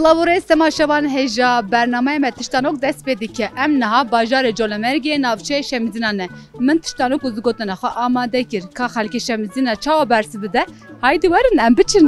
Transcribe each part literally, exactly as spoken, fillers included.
Silav û rêz temaşevan hêja, bernameya me Tiştanok dest pê dike. Em niha bajarê Colemêrgê navçeyê Şemzîna ne. Min Tiştanok û zigotina xwe amade kir. Ka xelkê Şemzîna çawa bersiv bide? Haydi werin em biçin.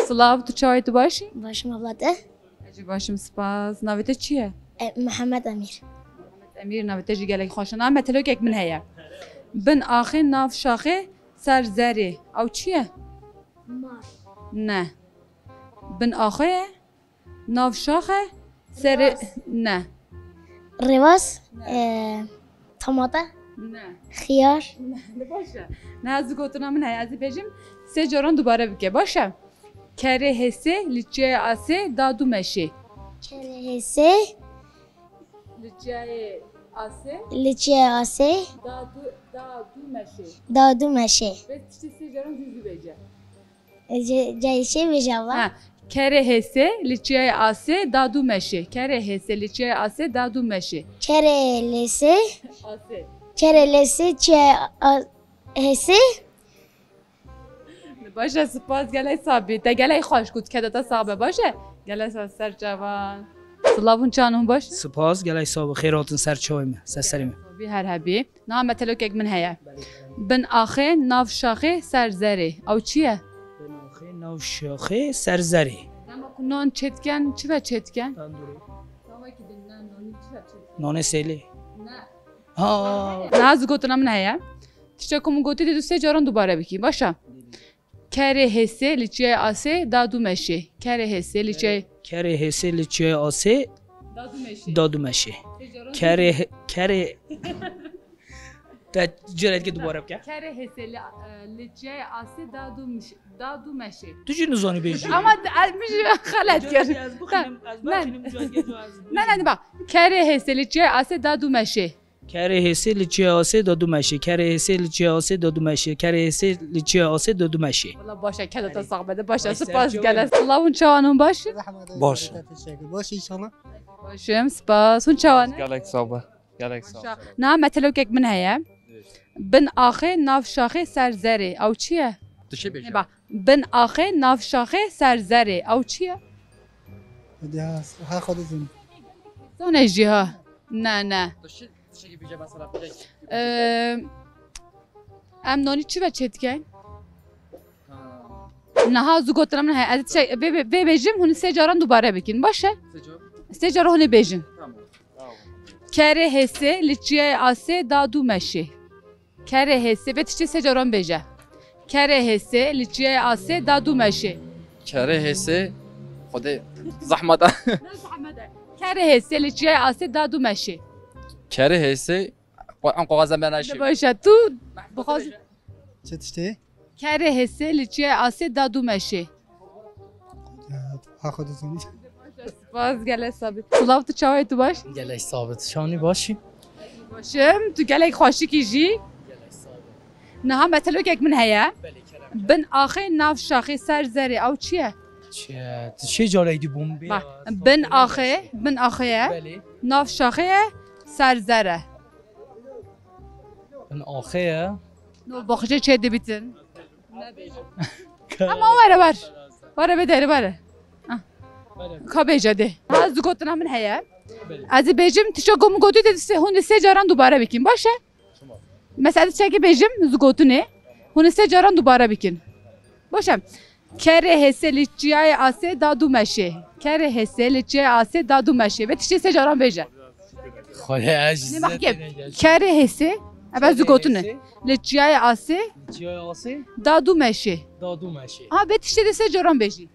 Silav, tu çawa yî, tu baş î? Başim abla te? Ez jî baş im, spas. Navê te çi ye? E, Mihemed Emîr. Mihemed Emîr, navê te jî gelek xweş e. Niha metelokek min heye. Bin axê nav şaxê ser zerê. Ew çi ye? Mar. Ne. Bin axê ye. Nav şaxe. Serê. Rêwas. Ne. Rêwas. Ne. E, tomate. Ne. Xiyar. Ne, ne, baş e. Niha ez gotina min heye. Ez ê bêjim, sê caran dubare bike. Baş e. Kerê hêsê, li çiyayê asê, da du meşê. Kerê hêsê. Li çiyayê asê. Li çiyayê asê. Da du, da du meşê. Da du meşê. Bes tiştê sê caran zû zû bêje. Cayê çi bêje abla? Ha, kerê hêsê li çiyayê asê da du meşê. Kerê hêsê li çiyayê asê da du meşê. Kerê lêsê. Asê. Kerê lêsê çiyayê a-, hêsê. Baş e, spas, gelek sabî. Te gelek xweş got, keda te sax be, baş e. Gelek spas, ser çavan. Silav, hûn çawan, hûn baş? Spas, gelek sabî. Xêr hatin ser çavê me, ser serê me. Sabî her hebî. Niha metelokek min heye. Bin axê, nav şaxê, ser zerê. Ew çi ye? Bin axê, nav şaxê, ser zerê. Dema ku nan çêdiken, çi ve çêdiken? Tendûrê. Tawekî din, ne, nanî çi ve çêdiken? Nanê sêlê. Ne. Ha. Niha zû gotina min heye. Tiştek ku min gotî dê tu sê caran dubare bikî. Baş e. Kerê hêsê li çiyayê asê da du meşê. Kerê hêsê li çiyayê. Kerê hêsê li çiyayê asê da du meşê. Da du meşê. Kerê he-, kerê. Te carekê dubare bike. Kerê hêsê li, e, li çiyayê asê da du meş-, da du meşê. Tu jî nizanî bêjî. Ama d-, ez min jî xelet kir. Ez bixwînim, ez Ne. bixwînim, ez bixwînim. Ne, ne, ne, bak. Kerê hêsê li çiyayê asê da du meşê. Kerê hêsê li çiyayê asê da du meşê. Kerê hêsê li çiyayê asê da du meşê. Kerê hêsê li çiyayê asê da du meşê. Wala baş e, keda te sax be de, baş e. Ay, spas ser gelek. Silav, hûn çawan, hûn baş? Baş. Baş inşallah. Baş im, spas. Hûn çawan e? Gelek sax be. Gelek sax be. Niha metelokek min heye. Bin axê nav şaxê ser zerê. Ew çi ye? Tu çi bêje? Ne ba. Bin axê nav şaxê ser zerê. Ew çi ye? Hadi ha, ha xwe dizin. Zane jî ha. Ne, ne. Tu çi, tu çi bêje mesela, bêje. Ee, em nanî çi ve çêdiken? Ha. Niha zû gotina min heye. Ez şey, vê, vê, vê bêjim, hûn sê caran dubare bikin. Baş e? Sê caran? Sê caran hûn ê bêjin. Tamam. Tamam. Kerê hêsê li çiyayê asê da du meşê. Kerê hêsê, vê tiştê sê caran bêje. Kerê hêsê li çiyayê asê da du meşê. Kerê hêsê, Xwedê zehmet e. Ne zehmet e. Kerê hêsê li çiyayê asê da du meşê. Kerê hêsê, em kaxaza me neşî. Baş e, tu bixwaz. Çi tiştê? Kerê hêsê li çiyayê asê da du meşê. Ya, ha xwe dizanî. Spas, gelek sabit. Silav, tu çawa yî, tu baş? Gelek sabit. Şanî başî? Baş im, tu gelek xweşik î jî. Gelek sabit. Niha metelokek min heye. Belê, kerem. Bin axê nav şaxê ser zerê, ew çi ye? Çi ye? Tu çi careyî dî bûm bê? Bak, bin axê, bin axê ye. Belê. Nav şaxê ye, ser zer e. Bin axê ye. No baxçe çê dibitin. Ama were wer. Were bê derî were. Ah. Ka bêje dê. Ha, zû gotina min heye. Ez ê bêjim, tişta ku min gotî dê sê, hûn dê sê caran dubare bikin. Baş e? Mesela tiştekî bêjim, zû gotinê. Hûn dê sê caran dubare bikin. Baş e. Kerê hêsê li çiyayê asê da du meşê. Kerê hêsê li çiyayê asê da du meşê. Vê tiştê sê caran bêje. Xwedê ez Ne bak, gel. Kerê hêsê. Ebe zû gotine. Li çiyayê asê. Çiyayê asê. Da du meşê. Da du meşê. Ha, vê tiştê de sê caran bêjî.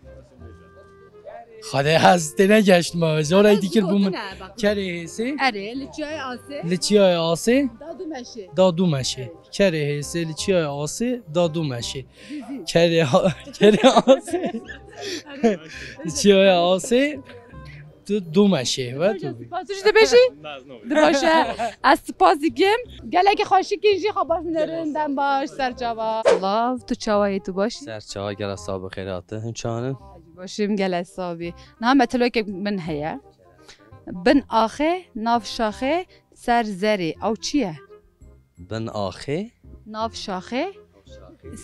Xwedê ez têne geştime. Jara dikir bû min. Kerê hêsê. Erê, li çiyayê asê. Li çiyayê asê. Dadu meşê. Dadu meşê. Kerê hêsê li çiyayê asê. Dadu meşê. Kerê, kerê asê. Li çiyayê asê. Tu du meşê. Ve tu bî. Spas, tu jî dibêjî? Di baş e. Ez spas dikim. Gelekî xweşik in jî, xwe baş minerin, dem baş, ser çava. Silav, tu çawa yî, tu baş î? Ser çava, gelek sax bî, xêr hatin. Hûn çawa ne? Başim, gelek sax bî. Niha metelokek min heye. Bin axê, nav şaxê, ser zerê. Ew çi ye? Bin axê? Nav şaxê,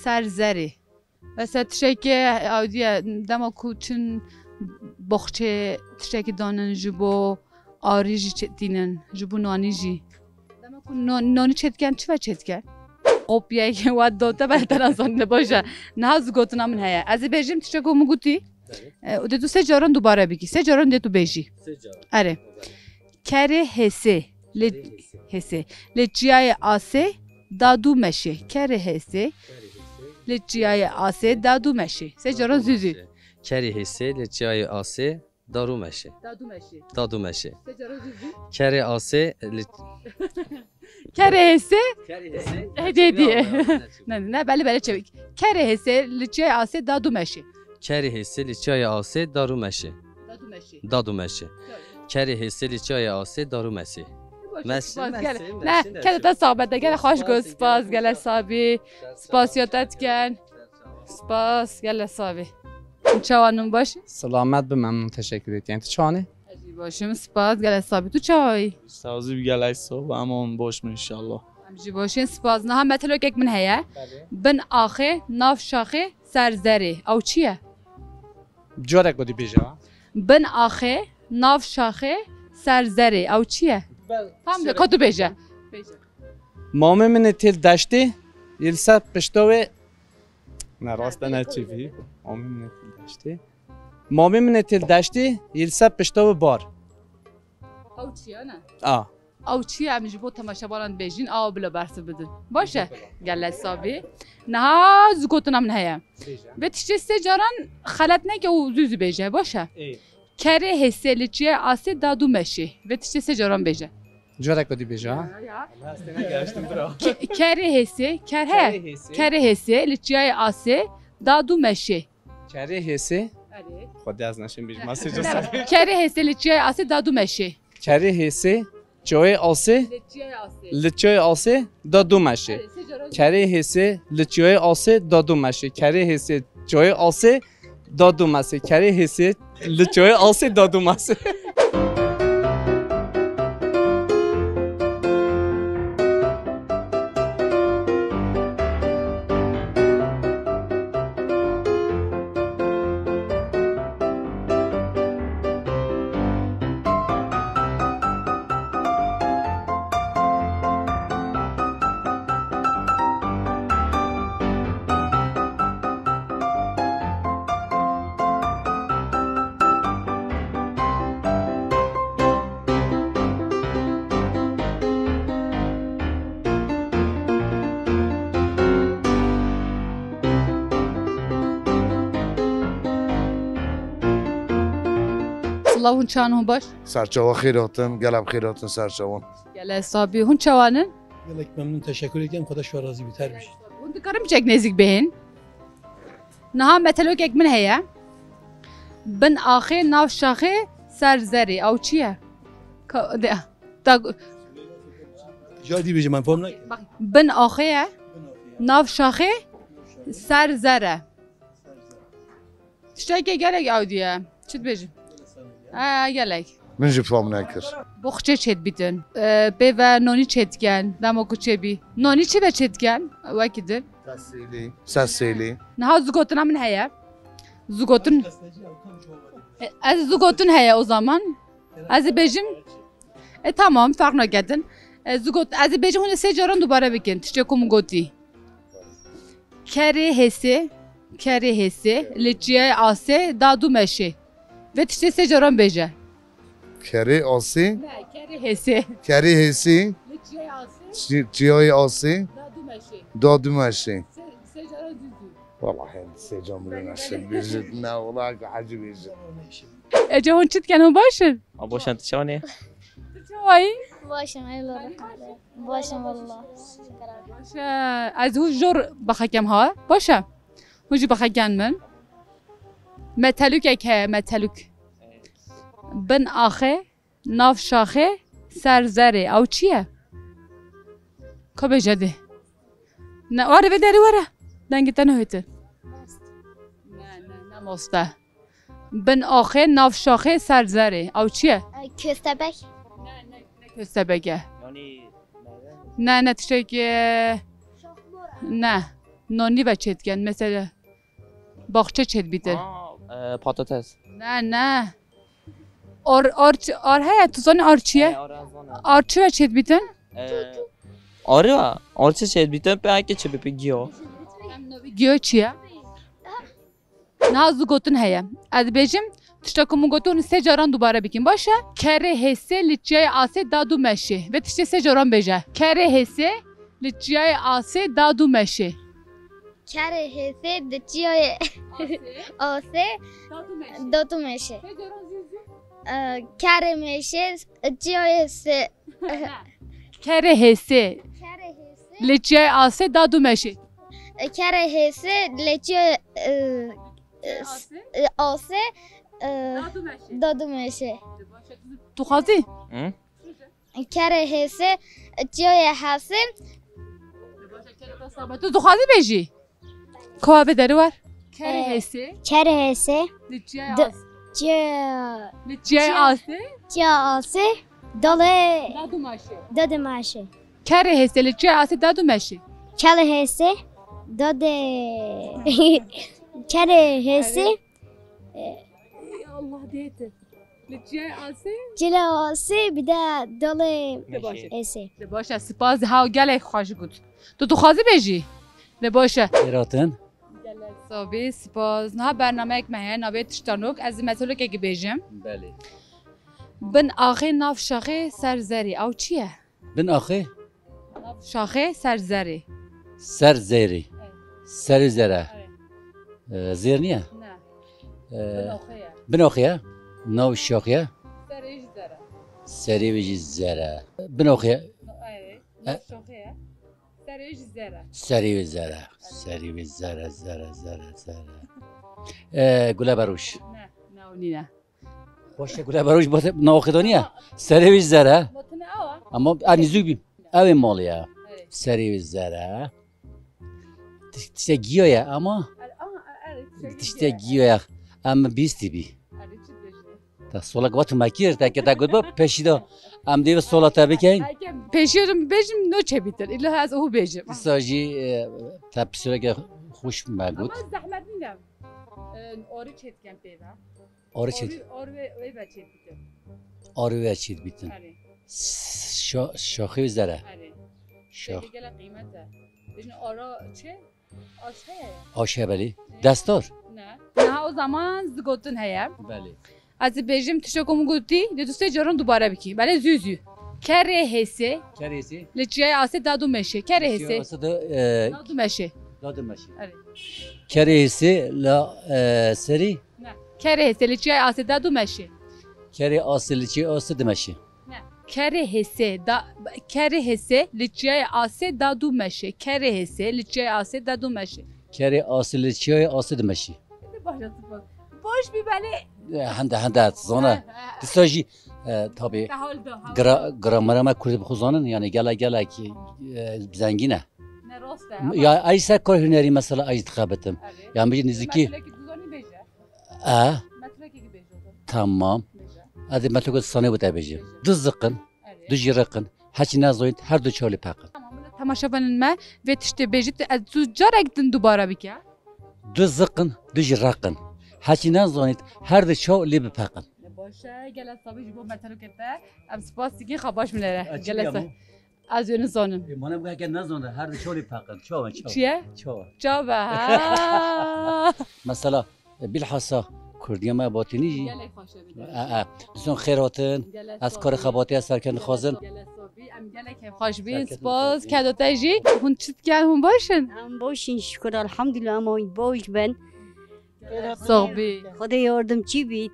ser zerê. Mesela tiştekê ewdiye, dema ku çin boxçê tiştekî danin ji bo arî jî çetînin, ji bo nanî jî. Dema ku no-, nonî çetken, çi ve çetken? Kopyayeke we dote ve te nazanîne, baş e. Niha zû gotina min heye. Ez ê bêjim tiştek ku min gotî. E, û dê tu sê caran dubare bikî. Sê caran dê tu bêjî. Sê caran. Erê. Kerê hêsê. Lê hêsê. Li çiyayê asê da du meşê. Kerê hêsê. Li çiyayê asê da du meşê. Sê caran zû zû. Kerê hêsê li çiyayê asê da du meşê. Da du meşê. Da du meşê. Sê caran zû zû. Kerê asê li Kerê hêsê. Kerê hêsê. Hêdî, hêdî. Ne, ne, belê, belê çevik. Kerê hêsê li çiyayê asê da du meşê. Kerê hêsê li çiyayê asê da du meşê. Da du meşê. Da du meşê. Kerê hêsê li çiyayê asê da du meşê. Meşê, meşê, meşê. Ne, keda te sax be, te gelek xweş got, spas, gelek sax bî. Spas ya te dikin. Spas, gelek sax bî. Çawa ne, baş? Selamet bi, memnun, teşekkür ederim. Tu çawa ne? Ez jî başim, spas, gelek sax bî. Tu çawa yî? Sazî bi, gelek sax bî, em boş bin inşallah. Em jî boş in, spas. Niha metelokek min heye. Belê. Bin axê, nav şaxê, ser zerê. Ew çi ye? Carek godî bêje. Bin axê, nav şaxê, ser zerê. Ew çi ye? Tamam de, ka tu bêje. Bêje. Mamê min ê têl deştê, yê li ser pişta wê. Ne, rast e, ne çi vî. Mamê min ê têl deştê. Mamê min ê têl deştê, yê li ser pişta wê bar. Ew çi ye, ne? A. Ew çi ye, em ji bo temaşevanan dibêjin, aw bila bersiv bidin. Baş e? Gelek sax bî. Niha zû gotina min heye. Bêje. Vê tiştê sê caran xelet neke û zû zû bêje, baş e? Ê. Kerê hêsê li çiyayê asê da du meşê. Vê tiştê sê caran bêje. Carek godî bêje, ha? Ya, ya. Ke-, kerê hêsê, ker he. Kerê hêsê. Kerê hêsê li çiyayê asê da du meşê. Kerê hêsê. Erê. Xwedê ez neşim bêjim, ez sê caran. Kerê hêsê li çiyayê asê da du meşê. Kerê hêsê, çiyayê asê. Li çiyayê asê. Li çiyayê asê da du meşê. Erê, sê caran. Kerê hêsê, li çiyayê asê da du meşê. Kerê hêsê, çiyayê asê da du meşê. Kerê hêsê, li çiyayê asê da du meşê. Silav, hûn çawan, hûn baş? Serçawa xêr hatin, gelek xêr hatin serçawan. Gelek sax bî. Hûn çawan in? Gelek memnun, teşekkür ederim. Xweda şiwa razî bît, her bî. Hûn dikarin biçek nêzîk bihên? Niha metelokek min heye. Bin axê, nav şaxê, ser zerê. Ew çi ye? Ka-, de, ta-, Carî bêje, min fam neke. Bak, bin axê ye. Nav şaxê, ser zer e. Tiştekê gelek ewdî ye. Çi dibêjim? He, gelek. Min jî fam nekir. Boxçê çêdibîtin. E, pê ve nonî çêdiken. Dema ku çêbî. Nonî çi ve çêdiken? Wekî din. Sesêlî. Sesêlî. Niha zû gotina min heye. Zû gotin. E, ez zû gotin heye o zaman. Ez ê bêjim. E, tamam, ferq naketin. E, zû got, ez ê bêjim, hûn ê sê caran dubare bikin. Tiştê ku min gotî. Kerê hêsê, kerê hêsê, li çiyayê asê da du meşê. Vê tiştê sê caran bêje. Kerê asê? Ne, kerê hêsê. Kerê hêsê? Li çiyayê asê? Çi-, çiyayê asê? Da du meşê. Da du meşê. Sê, sê caran zû zû. Wallahî sê camilê neşe bêjit. Ne, wallahî ku hecî bêjit. Ece hûn çi dikin, hûn baş in? A boşan tu çawanê? Tu çawayî? Baş im, eyvallah. Baş im, wallah. Baş e, ez hûn jor bexekem ha. Baş e. Hûn jî bexeken min. Metelûkek heye, metelûk. Bin axê, nav şaxê, ser zerê. Ew çi ye? Ka bêje dê. Ne, were vê derê were. Dengê te nehêtin. Ne, ne, ne moste. Bin axê, nav şaxê, ser zerê. Ew çi ye? Köstebek. Ne, ne, ne köstebek e. Yanî meyve mi? Ne, ne tiştekî. Ne. Nonî ve çêdikin. Mesela baxçe çêdibîtin. Aa, e, patates. Ne, ne. Ar, ar, çi- ar heye, tu zanî ar çi ye? E, ar ez zanim. Ar çi ve çêdibîtin? E, arı var. Arı çi çêdibîtin? Peki çi bipi giyo? Giyo çi ye? Niha zû gotin heye. Ez dibêjim, tişta ku min gotin, hûn sê caran dubare bikin. Baş e? Kerê hêsê li çiyayê asê da dû meşê. Vê tiştê sê caran bêje. Kerê hêsê li çiyayê asê da dû meşê. Kerê hêsê di çiyayê asê da dû meşê. E, kerê mêşê çiyayê sê. Kerê hêsê. Kerê hêsê. Li çiyayê asê da dû meşê. E, kerê hêsê li çiyayê, e, e, s- e, asê, e, da dû meşê. Tu xwazî? Hı? Kerê hêsê çiyayê hesê. Tu dixwazî bêjî? Ka vê derê wer. Kerê hêsê. Kerê hêsê. Li çiyayê asê. Li çiyayê asê. Çiya asê. Dalê. Da dû meşê. Da dû meşê. Kerê hêsê li çiyayê asê da dû meşê. Kerê hêsê. Da dê. Kerê hêsê. Ey Allah dêtir. Li çiyayê asê? Çile asê bir de dalê. Meşê. Esê. De baş e, spas, ha gelek xweş got. Tu dixwazî bêjî? De baş e. Hêratin. Gelek sabî, spas. Niha bernameyek me heye, navê Tiştanok. Ez ê metelokekî bêjim. Belê. Bin axê nav şaxê ser zerê. Ew çi ye? Bin axê? Nav şaxê ser zerê. Ser zerê. Evet. Serê zere. Evet. Ee, zêr niye? Ne. Ee, bin axê ye. Bin axê ye. Nav şaxê ye. Serê jî zere. Serê wê jî zere. Bin axê ye. Evet. Nav şaxê ye. Serê jî zere. Serê wê zere. Serê wê zere, zere, zere, zere. Ee, gule beroj. Ne, ne, o nîne. Xweşe gule beroj bate naxidaniye. Serê wî zere. Ama a nizûk bî. Ew ê malê ye. Serê wî zere. Tiş-, tişte giya ye ama. Tişte giya ye. Em bîstî bî. Te solek vat me kir, te ke te got ba peşî de. Em dê sola te bikeyin. Peşî de bêjim no çe bîtir. Îlla ez û bêjim. Dîsa jî, e, te pisureke xweş me got. Ama zehmet nîne. E, orî çêdiken pê ve. Orî çêt. Orî, orî wê, wê ve çêt bitin. Orî wê çêt bitin. Erê. Şa-, şaxê zere. Erê. Şax. Peki gele qîmet e. Bêjin ara çi? Aş heye ya. Aş heye belê. Destor. Ne. Niha o zaman zigotin heye. Belê. Ez ê bêjim tiştek min gotî, dê tu sê caran dubare bikî. Belê zû zû. Kerê hêsê. Kerê hêsê. Li çiyayê asê da dû meşê. Kerê hêsê. Asê da, e, da dû meşê. Da dû meşê. Erê. Kerê hêsê la, e, serî. Ne. Kerê hêsê li çiyayê asê da dû meşê. Kerê asê li çiyayê asê dimeşê. Ne. Kerê hêsê da, kerê hêsê li çiyayê asê da dû meşê. Kerê hêsê li çiyayê asê da dû meşê. Kerê asê li çiyayê asê dimeşê. Baş e, spas. Baş bî belê. E, hende, hende, zana. He, he. Dîsa jî, e, tabî, gra-, gramera me kurdî bi xwe zanin, yani gele, gelek, e, zengîn e. Ne rast e, ama. Ya, ay ser kar hunerî mesela ay dixebitim. Evet. Yani bir nizikî. Meselekî tu zanî bêje. E? Meselekî bêje o zaman. Tamam. Bêje. Hadi meselekî sanê bu te bêje. Bêje. Du ziqin, erê, du jî riqin. Heçî nezanît, her du çaw lê peqin. Tamam, bila temaşevanên me vê tiştê bêjit, ez tu carek din dubare bike. Du ziqin, du jî reqin. Heçî nezanît, her du çaw lê bipeqin. Baş e, gelek sabî ji bo metelokê te. Em spas dikin, xwe baş binêre. Gelek sa-, ez wê nizanim. E, mana bu heke nezanît, her du çaw lê peqin. Çawa, çawa. Çi ye? Çawa. Çawa, ha. Mesela, e, bilhassa, Kurdiya me batinî jî. Gelek xweş e. E, e. Dison xêr hatin. Gelek Ez karê xebatiya serkevin dixwazim. Gelek sabî. Em gelek hevxweş bîn. Serkevin Spas. Kedo te jî. Hûn çi dikin? Hûn baş in? Em baş in şikir, elhamdulillah, em baş bin. Sax bî. Xwedê yardimçî bît.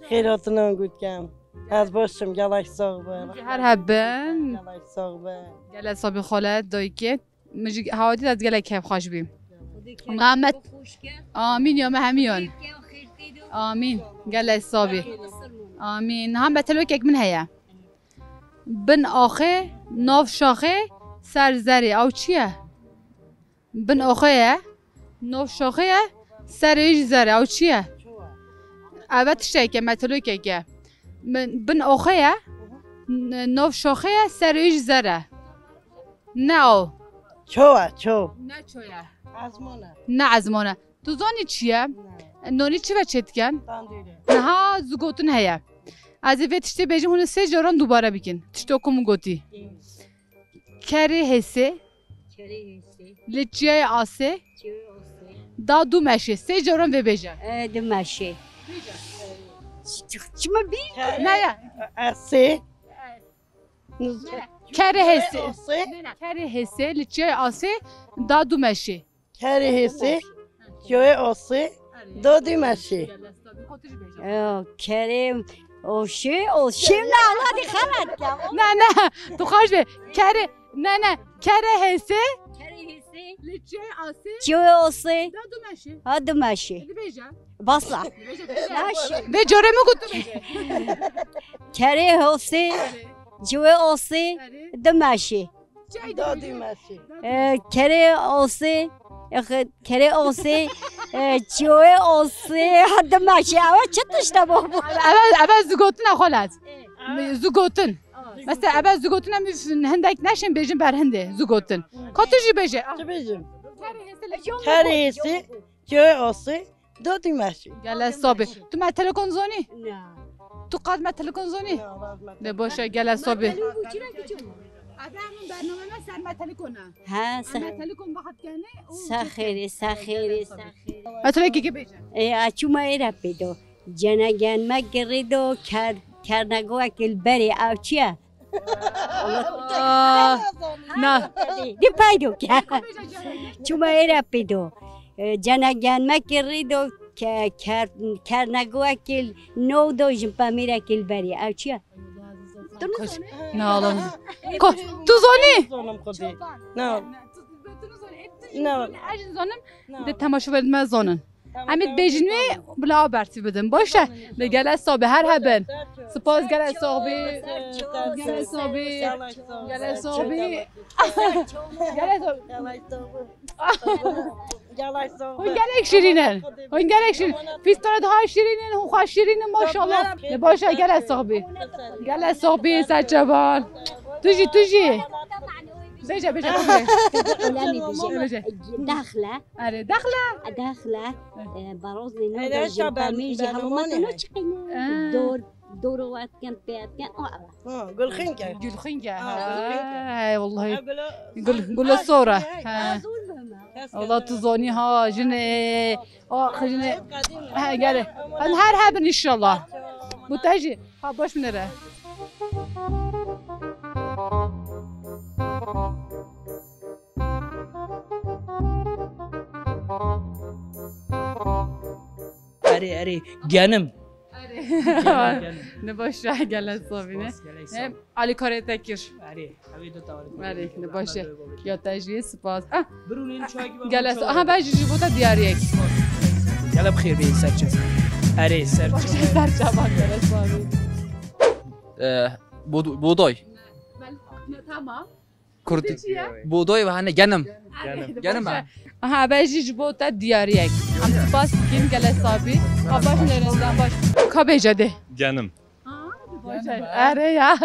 Xêr hatin an gotkem. Ez baş im, gelek sax be. Her hebin. Gelek sax be. Gelek sax bî xalet, dayikê. Min jî hawatî de ez gelek keyfxweş bîm. Rahmet. Amîn ya me hemiyan. Amîn. Gelek sax bî. Amîn. Niha metelokek min heye. Bin axê, nav şaxê, ser zerê. Ew çi ye? Bin axê ye, nav şaxê ye, serê wî jî zer e. Ew çi ye? Ev e tiştekek e, metelokek e. Bin, bin axê ye, n-, nav şaxê ye, serê wî jî zer e. Ne ew. Ço e, ço. Ne ço ye. Ezmon e. Ne ezmon e. Tu zanî çi ye? Ne. Nonî çi ve çêdikin? Tandûrê. Niha zigotin heye. Ez ê vê tiştê bêjim, hûn ê sê caran dubare bikin. Tişto ku min gotî. Kerê hêsê. Kerê hêsê. Li çiyayê asê. Çiyayê asê. Da du meşê. Sê caran vê bêje. E, du meşê. Çi, çi me bî? Ne ya? Asê. Kerê hêsê. Asê. Kerê hêsê li çiyayê asê da du meşê. Kerê hêsê, çiyayê asê, da du meşê. Ew, kerê osê, osê ne, Allah'ı xelet ya. Ne, ne, tu xweş be. Kerê, ne, ne, kerê hêsê. Kerê hêsê. Li çiyayê asê. Çiyayê asê. Da du meşê. Ha, du meşê. Dibêje. Basla. Dibêje, dibêje. Naş. Vê carê min got tu bêje. Kerê hêsê. Çiyayê asê. Erê. Du meşê. Çay da du meşê. E, kerê asê, e, xe-, kerê asê, e, çiyê asê, ha du meşê. Ew çi tişt e babo? Ev, ev, ev zigotin e xwelet. Zigotin. Mesela ev zigotin em hindek neşin bêjin ber hindê zigotin. Ka tu jî bêje. Çi bêjim? Kerê hêsê, çiyê asê, da du meşê. Gelek sax bî. Tu me telekon zonî? Na. Tu qat me telekon zonî? Na, Ne baş e, gelek sax bî. Ebe min bername me ser me telekon e. Ha, se. Me telekon bahat kene. Sa xêrê, sa xêrê, sa xêrê. Me telekê ke bêje. E, a çûma êre pê do. Cene gelmek girê do, ker, kernego ekil berê, ew çi ye? Aa, na. Di paydo ke. Çûma êre pê do. E, cene gelmek girê do, ke, ker, kernego ekil no do, jin pemîre kil berê. Ew çi ye? Koş. Ne alalım? Ko-, tu zonî? Zonim xwedî. Ne. Ne. Ejin zonim. De temaşever me zonin. Em ê dibêjin wê bila bersiv bidin. Baş e. De gelek sax bî, her hebin. Spas, gelek sax bî. Gelek sax bî. Gelek sax bî. Gelek sax bî. Hûn gelek şirîn in. Hûn gelek şirîn. Pîstara daha şirîn in, hûn xwe şirîn in, maşallah. Ne baş e, gelek sax bî. Gelek sax bî, ser çavan. Tu jî, tu jî. Bêje, bêje, bêje. Bêje. Daxle. Erê, daxle. Daxle. E, barozê no da jin pemî jî hemû me no çiqîne. Dor, doro wetken, pêtken, o ava. Ha, gulxînke. Gulxînke, ha, ha, gulxînke. He, wellahî. Ha, gula. Gul, gula sora. Ha. Zor bime. Allah tu zonî ha, jin, e, o, jin, e, ha, gel. Em her hebin inşallah. Bu te jî. Ha, baş binêre. Erê, erê, genim. Erê. Genim, genim. Ne baş e, gelek sax bî ne. Spas, gelek sax. Hem alîkarê te kir. Erê, ew ê du tawrî. Erê, ne baş e. Ya te jî spas. Ah. Birûnên çayekî. Gelek sax. Aha, ben jî ji bo te diyariyek. Gelek bi xêr bê, ser çav. Erê, ser çav. Ser çav, gelek sax bî. Ee, bod-, boday. Tamam. Kurdî. Çi ye? Boday ve hene genim. Genim. Genim ha. Aha, be jî ji bo te diyariyek. Em spas dikin, gelek sax bî. Ka baş nerin, dem baş. Ka bêje de. Genim. Aa, baş e. Erê ya.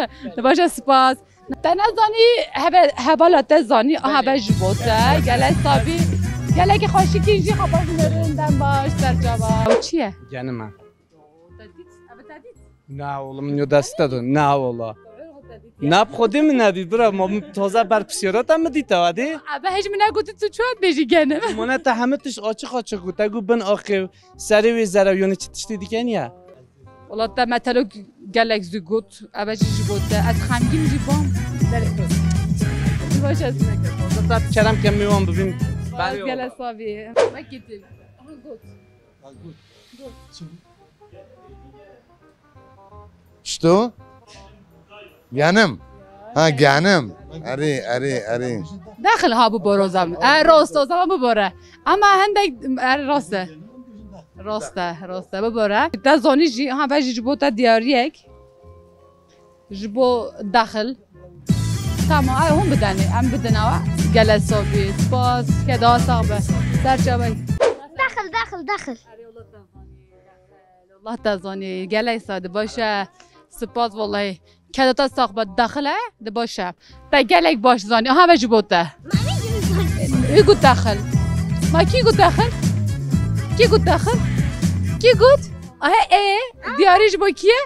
Baş e, spas. Te nezanî, hebe, hebala te zanî. Aha, be ji bo te. Gelek sax bî. Gelekî xweşikî jî, ka baş nerin, dem baş, ser çava. Ew çi ye? Genim e. Te dît? Ev te dît? Na oğlum, yo deste de. Na ola. Na bi xwedê min nedît bira, ma min taze ber pisyara te min dît ew edê. Ebe hej min negotî tu çi wet bêjî genim. Mane te hemî tişt açiq açiq got, te got bin axê serê wê zere û yanî çi tiştê dîke niye? Wala te me telo gelek zû got, ebe jî ji bo te. Ez xemgîn jî bam. Baş ez. Te kerem ke mêwan bibîn. Baş gelek sabî. Wekî tu. Aha, got. Çito? Genim. Ha, genim. Erê, erê, erê. Dexil ha bibore o zaman. E, rast o zaman bibore. Ama hendek, e, rast e. Rast e, rast e, bibore. Te zanî jî, ha, ve jî ji bo te diyariyek. Ji bo dexil. Tamam, ay hûn bidenê, em bidin awa. Gele sabî, spas, ke daha sax be. Serçe be. Dexil, dexil, dexil. Allah te zanî, gelek sade, baş e. Spas vallahi. Keda te sax be, daxil e, de baş e. Te gelek baş zanî. Aha, ve ji bo te. Hû got daxil. Ma kî got daxil? Kî got daxil? Kî got? Aha, e, diyarî ji bo kî ye?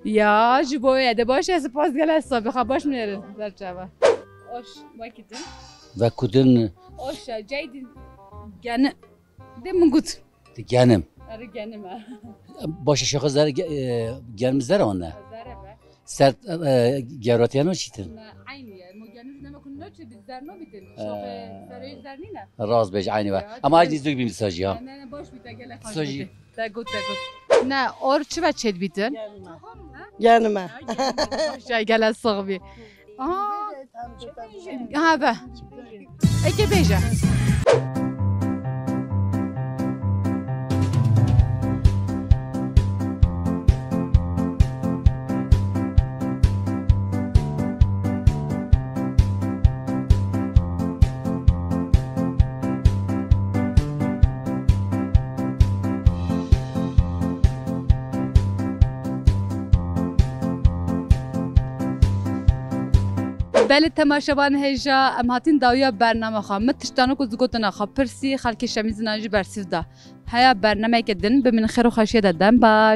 Ya, ji bo ye. De baş e, spas gelek sabixa baş nêrin. Serçava. Oş, wekî tu. Ve kudin. Oş e, ceydin. Gene. De min got. Di genim. Erê genim e. Başa şaxa zer ge-, e, genim zer anne. Zer e be. Ser, e, geratiyen o çitin. Ne, aynı ye. Mo genim ne me kun ne çi biz zer no bitin. Şaxa serê zer nîne. Rast bej aynı ve. Ya, ama aynı zük bin mesajı ya. Ne, ne, baş bite gele. Mesajı. Te got, te got. Ne, or çi ve çêd bitin? Genim e. Genim e. Başa gele sağ bi. Aha. Ha, be. Eke bêje. Belê temaşevan hêja, em hatin dawiya bername xwe. Min tiştano ku zigotina xwe pirsî, xelkê Şemîzina jî bersîv da. Heya bernameyeke din, bimînin xêr û xweşiyê de dem baş.